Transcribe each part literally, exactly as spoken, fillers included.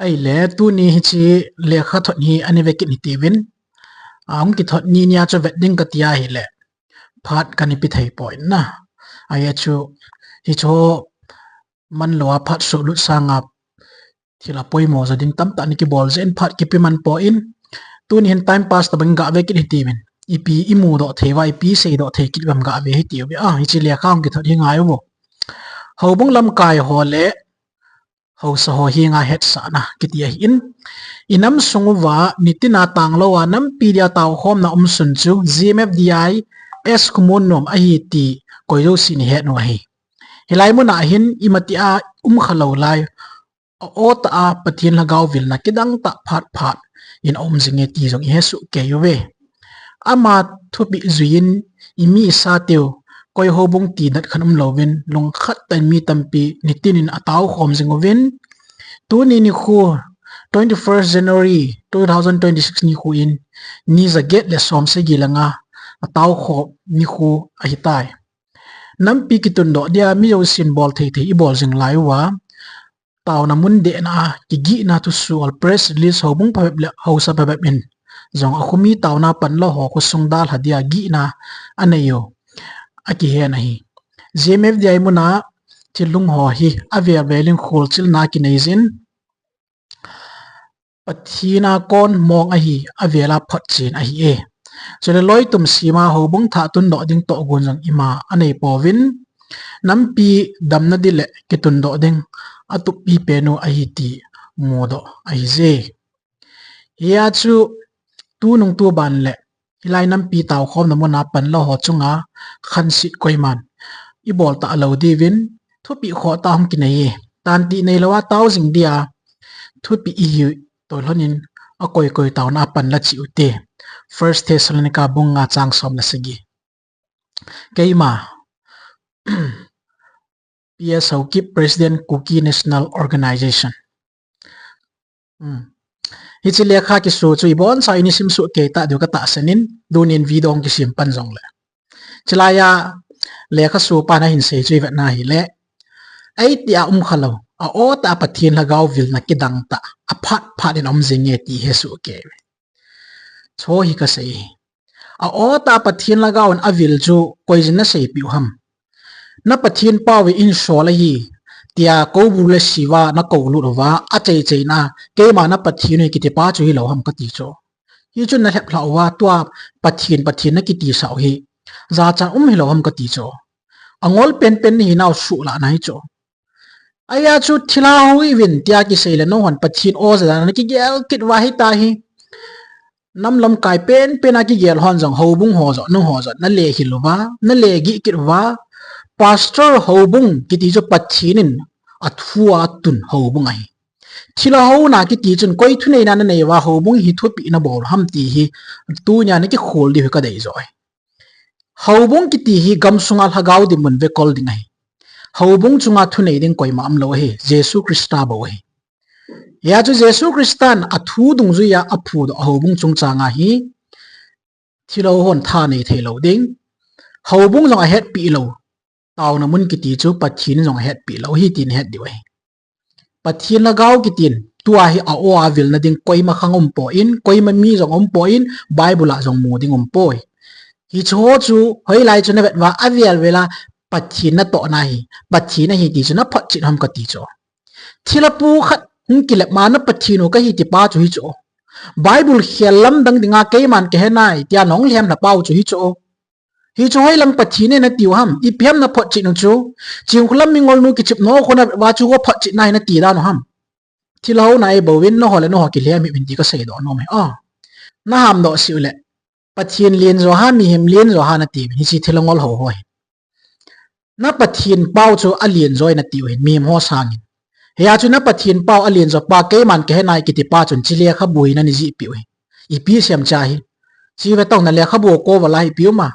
Ahile, tuni hiche lekha thot hi ana ve kit hitiuvin. A, hung kithot ni nia chu vet ding kati ahile, phat kana pe thei poi na. Ahi chu, hiche ho manlou a phat suhlut sanga thil apoimo jo ding tamtah ana kibol jeh in phat kipe man poi. Tuni hin time pass tobang ga ve kit hitiuvin. Ipi imudoh thei uva, ipi seidoh thei kit uvem ga ve hitiuve. A, hiche lekha hung kithot hi ngai uvo. Houbung lamkai ho le haosa ho henga hetsahna kiti ahin. Inam sung uva nitina tanglou a nampi dia taokhomna umsun chu G M F D I S Khomon nom ahi ti koi jousen ihet u ahi. Hilai muna hin imatia um khalou lai, a-o tah a Pathen lhagao vilna kidang tah phat phat in aum jinge ti jong ihe soh kei uve. Ama thupeh juiyin imi isateu koi houbung ti nat khat umlouvin lungkhat tah in mi tampi nitin in ataokhom jing uvin, tuni nikho twenty-first January two thousand twenty-six nikho in ni jaget le som sagi le nga ataokhom nikho ahitai. Nampi kitundoh dia mi jousen bol thei thei ibol jing lai uva, taona mun dehna a kigihna thusuol press release houbung phabep le haosa phabep in jong akhomi taona panla ho khosung dalha dia gihna anei u akihen ahi. G M F D I muna thilhung ho hi avel vel in kholchilna kinei jin, Pathen a kon mong ahi, avel a photchen ahi e. Chule loitum sema houbung thah tundoh ding tohgon jong ima anei pouvin, nampi damna ding le kitundoh ding atup pi pen u ahi ti mudoh ahije. Hia chu tunung tuban le hilai nampi taokhomna muna panla ho chunga khanset koiman ibol talou diuvin thupeh khoh tah hung kinei e. Tantih neilou a tao jing dia thupeh ihiu toh lhonin akoi koi taona panla cheh ute. First Thessalonica bung nga chang som le sagi. Keima P S Haokip, President, Kuki National Organization. Hmm. Hiche lekha kiso chu iboncha in isim soh kei tah diu katahsan in, tunin video hung kisem pan jongle. Chulai a lekha sopan ahin sei chu ivet na hile, eitia um khalou, a-o tah a Pathen lhagao vilna kidang tah, aphat phat in aum jinge ti ihe soh kei uve. Chu hi kasei hi. A-o tah a Pathen lhagao in avil chu koi jin naseipeh u ham? Na Pathen pau hi insol ahi, tia koubul le siva nakoulut uva, achai chaina, keima na Pathen u hi kitipa chu hilou ham kati chu. Hichun nalhep lhah uva, tua Pathen, Pathen nakitisah u hi jachat um hilou ham kati chu. Angol penpen nahinau suhlah nahi chu. Ahia chu thilha hou hih uvin tia kisei le nahon Pathen o jeh a nakigel kit uva hita hi. Nam lamkai penpen a kigel hon jong houbung ho jong, nangho jong nalehhil uva, nalegih kit uva. Pastor, houbung kiti chu Pathen in athu a tun houbung ahi. Thilha houna kiti chun koi thuneina nanei uva houbung hi thupeh nabol ham ti hi tunia nakikhol diu hi kadei joh ahi. Houbung kiti hi gamsunga lhagao dinmun vekol ding ahi. Houbung chunga thunei ding koima umlou ahi, Jesu Christa bou ahi. Hia chu Jesu Christan athu dungjuia aphudoh a houbung chungchanga hi thilha hon thanei theilou ding, houbung jong ahetpeh lou, taona mun kiti chu Pathen jong ahetpeh lou ahi ti nahet diu ahi. Pathen lhagao kitin, tua hi a-o a vilna ding koima khang umpoi, koima mi jong umpoi, Bible a jong mu ding umpoi. Hicheho chu hoilai chu navet uva avel vel a Pathen natohna hi, Pathen ahi ti chu naphotchen ham kati chu. Thilha pu khat hung kilep ma na Pathen u kahi tipa chu hichu. Bible khel lamdang dinga keiman kahenai tia nahung lhemlha pau chu hichu. Hichu hoilang Pathen e natiu ham? Ipi ham naphotchen u chu? Chingkhulam mingolnu kichep nao khu navet uva chu ho photchetna hi nati dan u ham? Thilha houna eibouvin, nangho le nangho kilhem hih uvin ti kaseidoh nom e. A, nahamdoh seh uleh, Pathen lenjo ham, mihem lenjo ham natiuvin, hiche thilha ngol ho ho hi. Na Pathen pau chu alenjoi natiu hin, mihem ho sangin. Hia chu na Pathen pau alenjo pa keiman kahenai kitipa chun hiche lekhabu hi nani jihpeh u hi. Ipi semcha hi. Hiche vetan na lekhabu cover a ipi um a,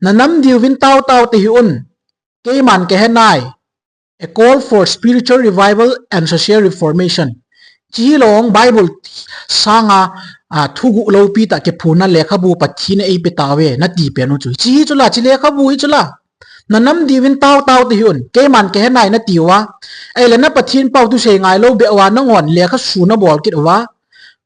nanam diuvin taotao tahih un, keiman kahenai, A Call for Spiritual Revival and Social Reformation. Hiche hilou Bible sanga, a, thuguh loupi tah kiphonna lekhabu Pathen in eipe tauve nati pen u chu. Hiche hi chula, hiche lekhabu hi chula. Na nam diuvin tao tao ti hih un, keiman kahe nai nati uva. Ahile na Pathen pau thusei ngailou beh uva, nanghon lekha su nabol kit uva.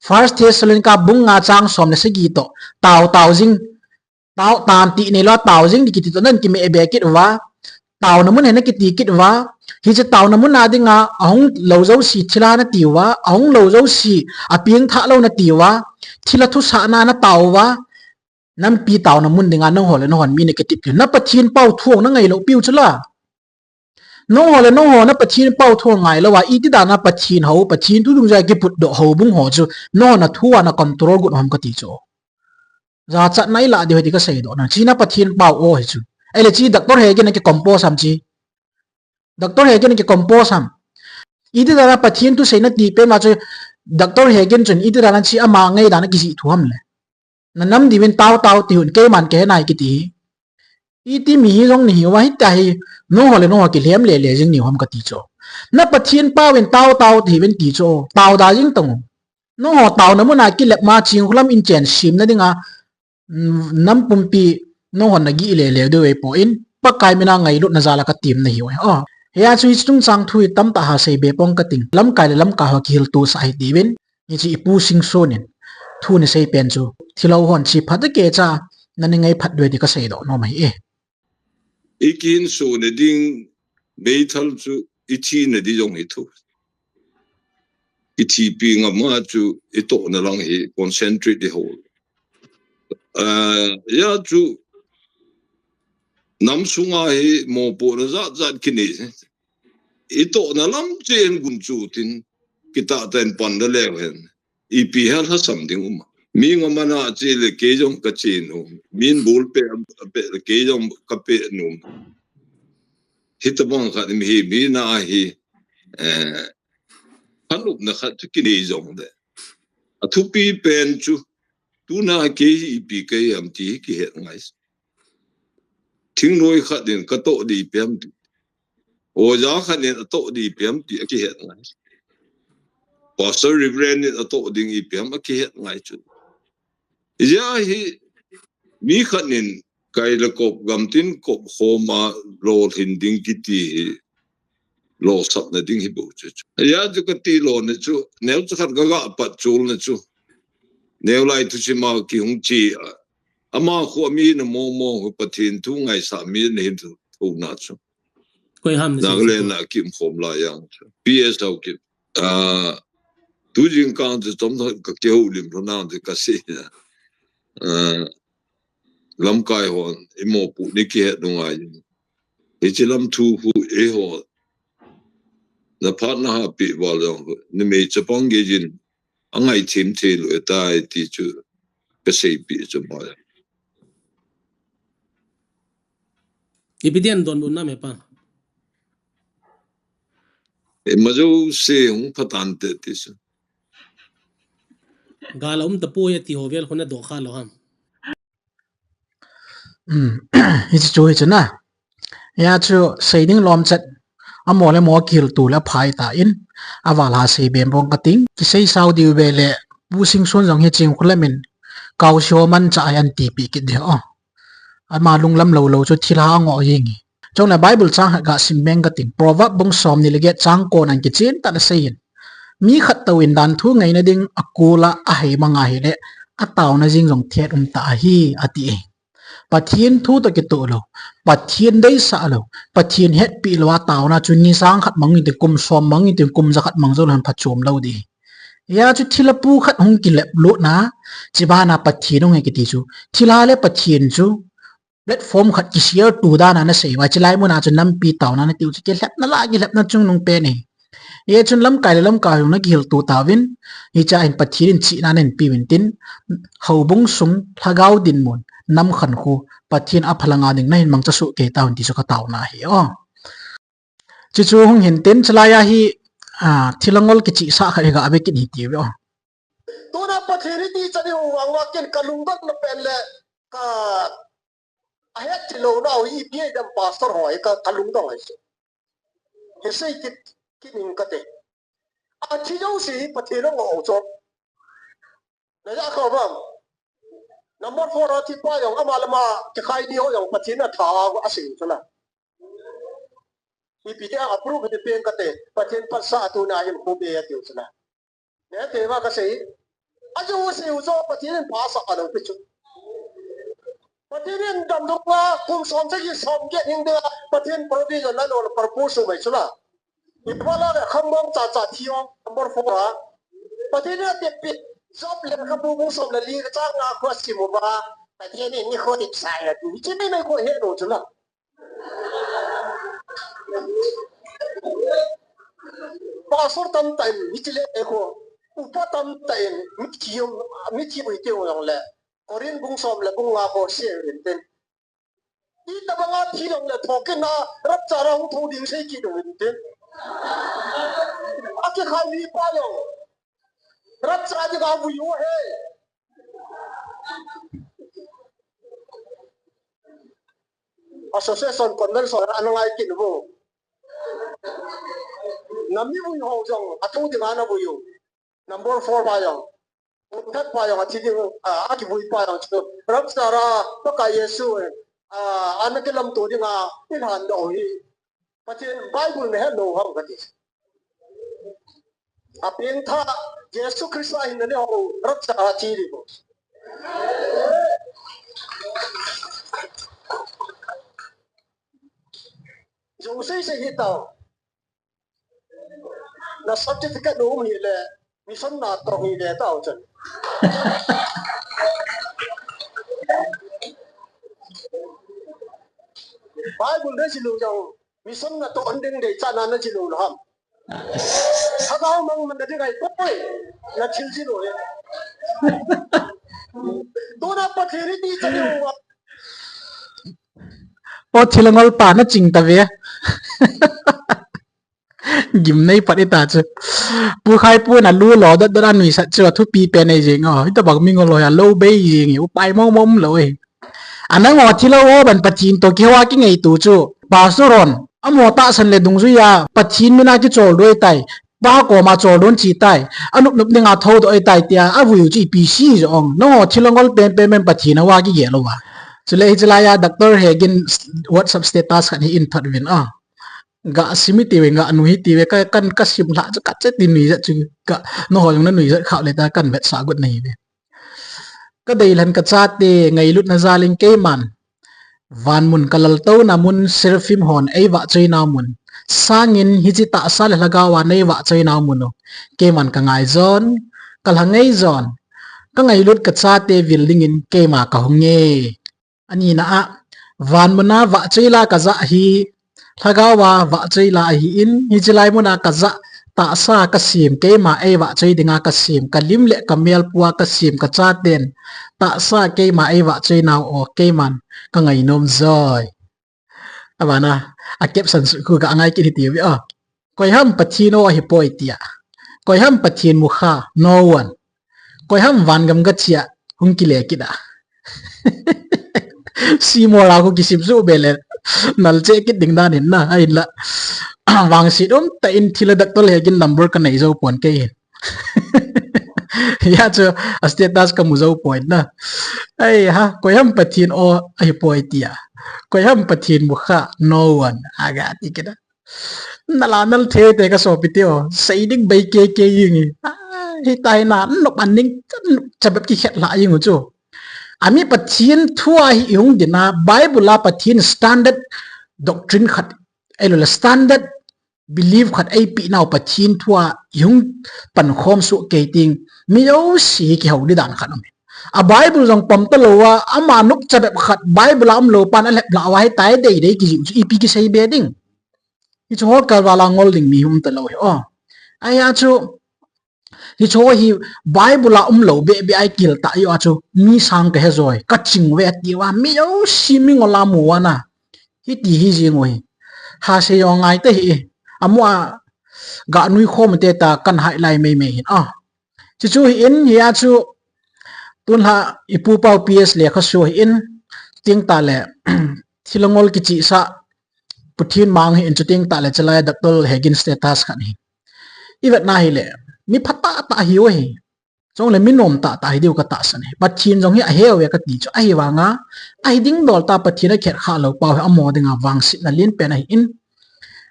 First Thessalonica bung nga chang som le sagi toh, tao tao jing, tao tan ti neilou, tao jing ti kiti toh nan kimeh be kit uva. Taona mun hi nakiti kit uva. Hiche taona mun a dinga ahung lou jouse thilha nati uva, ahung lou jouse apeng thah lou nati uva, thilha thusahna natao uva. Nampi taona mun dinga nangho le nanghon mi nakitep kit. Na Pathen pau thu hung nangailou piu chu la. Nangho le nangho na Pathen pau thu ngailou a, iti dan a Pathen hou, Pathen thu dungjuia kiputdoh houbung ho chu nangho na thu a na control got u ham kati chu. Jachatna ilah diu ahi ti kaseidoh na. Chi na Pathen pau o hi chu. Ahile chi Doctor Hegin a kicompose ham chi. Doctor Hegin a kicompose ham. Iti dan a Pathen thusei nati pen ma chu Doctor Hegin chun iti dan a chi ama ngaidan a kijih thu ham le. Na nam diuvin tao tao ti hih un, keiman kahe nai kiti hi. Iti mi hi jong nahiuva, hitia hi nangho le nangho kilhem lele jing nahiu ham kati chu. Na Pathen pauvin tao tao ti hih uvin ti chu, tao da jing tang u. Nangho taona mun a kilep ma Chingkholam inchen semna dinga, mm, nam pumpi nanghon nagih lele diu ahipoi, Pakai mina ngailutna jal a katem nahiu ahi. O, hia chu hiche chungchang thu hi tamtah ha seibe pong kating, lamkai le lamkai ho kihilto sah hitiuvin. Hiche i Pu Singson in thu anasei pen chu, thilhou hon chi phat a kecha, nani ngai phat diu ahi ti kaseidoh nom ahi e. I kihinso na ding meithal chu i thina di jong hi thu. I thipi ngam a chu i tohna lang hi concentrate i hol. Ah, hia chu nam sunga hi mopohna jat jat kinei. I tohna lam chen gunchu tin, kitah tah in pan da leu hen. Ipi hel lhasam ding um a. Mi ngam a na che le kei jong kache nom. Min bol peh, peh le kei jong kapeh nom. Hitabang khat mi hi, mi na hi, eh, phanopna khat chu kinei jong le. Athupi pen chu, tuna kei hi ipi kahi ham ti hi kihet ngai. Thingnoi khat in katoh ding ipi ham ti. Oja khat in atoh ding ipi ham ti akihet ngai. Pastor Reverend in atoh ding ipi ham akihet ngai chu. Hijeh a hi mi khat in kai le kop, gamtin kop khom a lolhin ding kiti hi lolsapna ding hi bou chu chu. Hijeh a chu kati lona chu, neocha khat kaga pat chulna chu, neo lai thusim a kihung che a, ama khu mi na momo khu Pathen thu ngaisah mi nahin thou na chu. Koi ham na sei chu? Nagaland a kium khom lai a chu P S Haokip. Ah, tu jingkah chu chomkhat kakihoulim lhon nang chu kasei na. Ah, lamkai hon i mopohna kihet u ngai. Hiche lam thu khu eiho na phat na hahpeh val jong khu, numei chapang gei jin angai thim thei lou ahitai ti chu kaseipeh chu mai. Ipi dia donbutna em pa? Ima jouse hung pha tante ti chu. Gal a um tapoi ati ho vel khu nadoh kha lou ham? Um, hiche chu hichu na. Hia chu sei ding lom chet, amo le amo kihilto le aphai tan, aval ha seibe pong kating, kisei sao diu ve le, Pu Singson jong hi Chingkholam in Kaosi ho manchah ahi anti peh kit ding o. Ama lunglam lou lou chu thilha angoh jeng hi. Chule Bible chang khat gasim beng kating, Proverb bung somni le get chang ko nan kichen tah in asei in. Mi khat touvin danthu ngaina ding akul a ahei mang ahile, ataona jeng jong thet um tah ahi, ati e. Pathen thu toh kitoh lou, Pathen deisah lou, Pathen hetpeh lou a taona chu ni sang khat mang intin, kum som mang intin, kum ja khat mang jou leu hen phachom lou ding. Hia chu thilha pu khat hung kilep lut na, chubana Pathen hung ahi kiti chu. Thilha le Pathen chu platform khat kishare to dan a nasei uva, chulai mun a chu nampi taona natiu chu kilhepna la, kilhepna chungnung pen ahi. Hichun lamkai le lamkai ho jong nakihilto tauvin, hichea hin Pathen in chihna nahin peuvin tin, houbung sung lhagao dinmun, nam khankho, Pathen aphalanga ding nahin mangcha soh kei tauvin ti chu kataona ahi o. Chuchu hung hin tin, chulai a hi, a, thilha ngol kichihsah khat hi gave kit hite uve o. Tuna Pathen hi tichan i hung vang uva ken kalungdon na pen le, ka, ahet thei lou nau hi ipi ham pastor ho hi ka, kalungdon ahi chu. Hi sei kit, kit ning kate. Athi jouse hi Pathen angoh u chu. Naja kha vang. Number four a thi pa jong ama le ama kikhai di ho jong Pathen atha a asei chu na. Ipi ti a approve ti pen kate, Pathen phatsah a tuna hin khu be a tiu chula. Ne te ma ka sei. A jo sei u jo Pathen in phatsah a lo pi chu. Pathen in dam dong la kum som sagi som get hing de Pathen provision la lo purpose mai chula. Ipi la le kham mong cha cha thi ong number four a. Pathen in te pi Job lekhabu bung som le li ka chang nga khu sim u ba. Pathen in ni khu ti sa ya ti. Chi mai mai khu he lo chula. Pastor tamtah in, hiche le khu, upa tamtah in, mithi, mithi ui te ui jong le, Korin bung som le bung nga khu sei uvin tin. Itobang a thi jong le, thokit na, rapture a hung thou ding sei kit uvin tin. Akikhai mi pa jong, rapture a ding a vui u he. Association convention ana ngai kit u. Na mi vui ho jong, athu ding ana vui u. Number four pa jong. Unthat pa jong, athi ding, a, akivui pa jong chu. Rapture a, Pakai Jesu, a, ana kilamto ding a, ilhan doh hi. Pathen Bible na het lou ham kati. A pengthah Jesu Christa hin na le ho rapture a thi ding bou. Jong sei sei hi tao. Na certificate um hi le mission na tong hi le tao chun. Bible de silu jong Mission na to an ding dei cha na na jinu lo ham. Lhagao mang man na ding ai poi. Na thil jinu e. Tuna Pathen in ti cha ni wa. O thil ngol pa na ching ta ve. Gimnei pat ita chu. Pu Khaipu na lu lo dot dot a nuisat chu a thupi pen ei jing o. Hitobang mi ngol lo ya lo bei jing i upai mong mong lo e. Anang o thilo o ban Pathen to kihoa kingaito chu. Pastor hon, amo tahsan le dungjuia, Pathen mina kichol doi tai. Pa koma chol don chi tai. Anup nup dinga thou doi tai tia, avui u chu ipi si jo ong. Nang o thilo ngol pen pen pen Pathen a hoa kigel lou a. Chule hiche laiya Doctor Hegin WhatsApp status khat hi in thot vin a. Ga sim hiti ve, ga nu hiti ve, ka, kan, ka sim lha chu ka che ti nuijat chu ga, nangho jong na nuijat khah le ta kan vetsah got nahi ve. Ka deilhen ka chate, ngailutna jal in keiman. Van mun ka laltouna mun, seraphim hon ei vahchoinau mun. Sangin hiche tahsa le lhagao a nei vahchoinau mun u. Keiman ka ngaijon, ka lha ngeijon. Ka ngailut ka chate vil dingin keima ka hung e. Anina a, van muna vahchoi la ka jah hi, lhagao a vahchoi la ahin, hiche lai muna ka jah, tahsa ka sem, keima ei vahchoi dinga ka sem, ka lim le ka mel pua ka sem, ka chaten, tahsa keima ei vahchoinau o, keiman, ka ngainom joi. Abana, a caption khu ka ngai kit hiti ve a. Koi ham Pathen o ahi poi tia. Koi ham Pathen mukha, no one. Koi ham van gam gachia, hung kile kit a. Simol a khu kisim su be le. Nal che kit ding dan in na, ahin la. Vangset um tah in thil a Doctor Hegin number ka nei jou pon kei hin. Hia chu a status ka mu jou poi na. Ai ha, koi ham Pathen o ahi poi tia. Koi ham Pathen mukha, no one. Aga ti kit a. Nala nal thei te ka sopi te o. Sei ding bei kei kei jing i. Ah, hita hi na, nop an ning, chabep kikhet la jing u chu. Ami Pathen thu a hi i hung ding a, Bible a Pathen standard doctrine khat, ahilou le standard belief khat ei pe nau Pathen thu a i hung pankhom soh kei ting, mi jouse hi kihou ding dan khat um. A Bible jong pom talou a, ama nop chabep khat Bible a umlou pan alhep lah uva hitia dei dei kijih u chu ipi kisei be ding. Hichu ho kalval a ngol ding mi um talou hi o. Ahia chu, hichu hi Bible a umlou be be a i kihil tah jeh a chu mi sang ka he joi, ka ching ve ati uva, mi jouse mi ngol a mu uva na. Hiti hi jing u hi. Hasei jong ngai tahih e. Amu a ga nuikhom te ta kan hai lai mei mei hin a. Chuchu hi in hia chu tun lha i pu pau P S lekhasu hi in ting tah le thil ngol kichihsah Pathen mang hi in chu ting tah le chalai Doctor Hegin status khat hi. I vet na hi le mi phatah tah hi u hi. Chule mi nom tah tah hi diu ka tahsan hi. Pathen jong hi ahe uve ka ti chu. Ahivanga, ahi ding dol ta Pathen a khet kha lou pau hi amo dinga vangsetna len pen ahi in.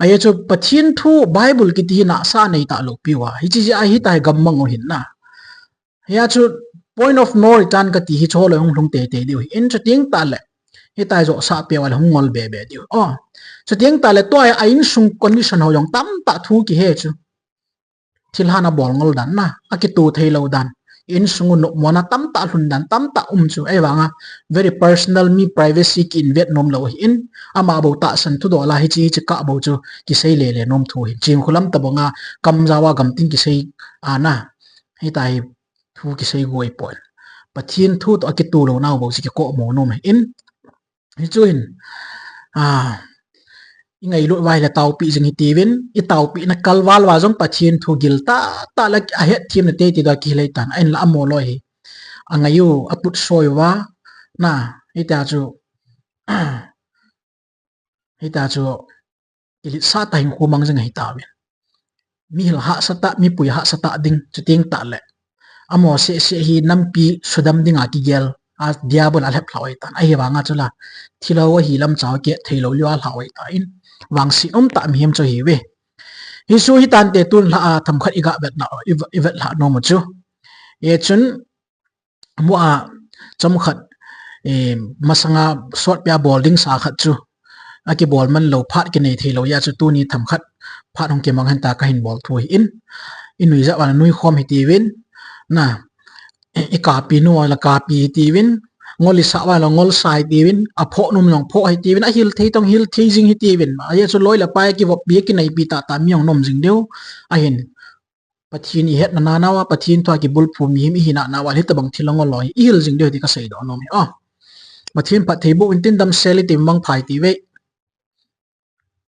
Ahi chu Pathen thu Bible kiti hi nasa nei talou piu a. Hiche jeh a hitia hi gam mang u hin na. Hia chu point of no return kati hi chu holoi hung lhung teitei diu hin. Chuteng tahle. Hitia hi joh sah peh uva le hung ngol bebe diu. O. Chuteng tahle tua a insung condition ho jong tamtah thu kihe chu. Thilha na bol ngol dan na, akitu thei lou dan. Insung u nopmo na tamtah lhun dan, tamtah um chu. Ahivanga, very personal, mi privacy ki invade nom lou hin. Ama bou tahsan thudoh la hiche, hiche kah bou chu kisei lele nom thu hin. Chim khulam tabanga, kamjao a gamtin kisei a na. Hitia hi thu kisei goi pon. Pathen thu toh akitu lou nau bou chu kikoh mo nom hin. Hichu hin, a, i ngailut uva hile taopi jing hitiuvin, i taopi na kalval uva jong Pathen thu gil tahtah le ahet them na teitei toh kihil ahitan, ahinla amaho loi hi. Angai u, aput soi uva, na, hitia chu, hitia chu, kiletsah tah hinkho mang jing ahitauvin. Mihil hahsa tah, mipui hahsa tah ding, chuteng tahle. Amaho seh seh hi nampi sudam dinga kigel, a diabol a lhep lhah u ahitan. Ahivanga chula, thilha ahi lamchao keh thei lou liu a lhah u ahitan. Vangset umtah mihem chu ahiuve. Hichu hitante tun lha a themkhat i ga vet na, i, i vet lha nom u chu. Hichun, Mua chomkhat, eh, masanga sotpia bol ding sa khat chu akibol man lou, phat kinei thei lou jeh a chu tuni themkhat phat hung kimang hen tia kahin bol thu ahin. I nuijat uva le nuikhom hitiuvin, na, i kapi nu uva le kapi hitiuvin, ngol i sah uva le ngol sa hitiuvin, aphoh nom jong phoh hitiuvin, ahil thei tong hil thei jing hitiuvin. Ajeh chu loi le pai kivoppi kineipi tahtah mi jong nom jing diu ahin. Pathen i hetna nau a, Pathen thu a kibulphu mihem i hina nau a, hitabang thil angol lou hi i hil jing diu ti kasei doh nom hi. O. Pathen phatthei boh in tin, damsel in tin, mangpha hitiuve.